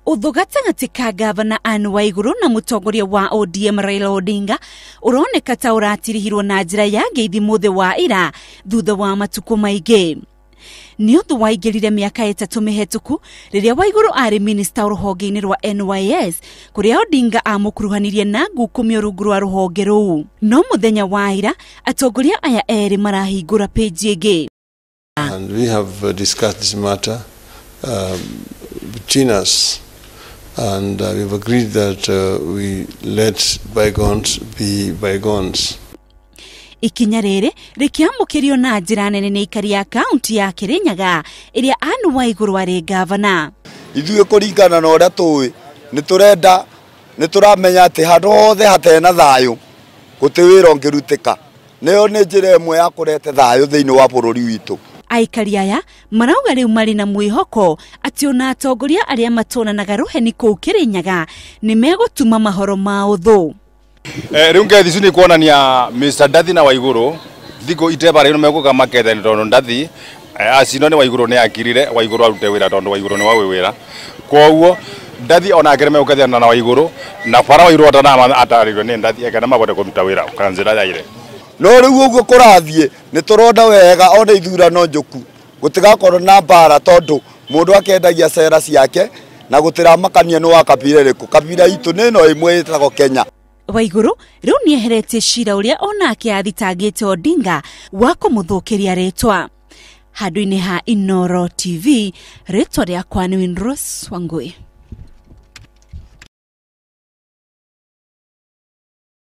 Ũthũ gatagatĩ ka gavana Anne Waiguru na mũtongoria wa ODM Raila Odinga ũroneka ta ũratirihirwo na njĩra ya ngeithi mũthĩ wa ira thutha wa matukũ maingĩ. Nĩ ũndũ waingĩrire mĩaka 3 mĩhetũku rĩrĩa Waiguru arĩ minista rũhonge-inĩ rwa NYS kũrĩa Odinga amũkuruhanirie na ngukumio rungu rwa rũhonge rũu. No mũthenya wa ira atongoria aya erĩ marahingũra page ĩngĩ. And we have discussed this matter between us, and we've agreed that we let bygones be bygones. Ikinya rĩrĩ rĩkĩamũkĩrio na njĩra nene nĩ aikari a kaunti ya Kirinyaga ĩrĩa Anne Waiguru arĩ gavana. Ithuĩ kũringana na ũrĩa tũĩ nĩ tũrenda nĩ tũramenya atĩ handũ hothe hatena thayũ gũtirĩ wĩra ũngĩrutĩka. Nĩyo nĩ njĩra ĩmwe ya kũrete thayũ thĩinĩ wa bũrũri witũ. Aikari aya marauga rĩu marĩ na mwĩhoko atĩ ona atongoria arĩa matonanaga rũheni kũu Kirinyaga nĩ megũtuma mahoro ma ũthũ. Rĩu ngethi ici nĩ kuonania Mr Ndathi na Waiguru thikũ itebara ĩno megũka makethani tondũ Ndathi acino nĩ Waiguru nĩ akirire Waiguru arute wĩra tondũ Waiguru nĩ wa wĩra. Kwoguo Ndathi onake nĩ megũkethana na Waiguru na bara Waiguru atanama atarĩrio nĩ Ndathi ekana mabote kũruta wĩra kana njĩra yaire. No rĩu ũguo kũrathiĩ nĩ tũrona wega ona ithurano njũku gũtigakorwo na mbara tondũ mũndũ akendagia cera ciake na gũtiramakania nĩ wa kabira ĩrĩkũ. Kabira itũ nĩ ĩno ĩmwe ĩtagwo Kenya. Waiguru rĩu nĩeheretie cira ũrĩa onake athitangĩte Odinga wa kũmũthũkĩria rĩtwa. Handũ-inĩ ha Inooro TV, rĩtwa rĩakwa nĩ Winrose Wangui.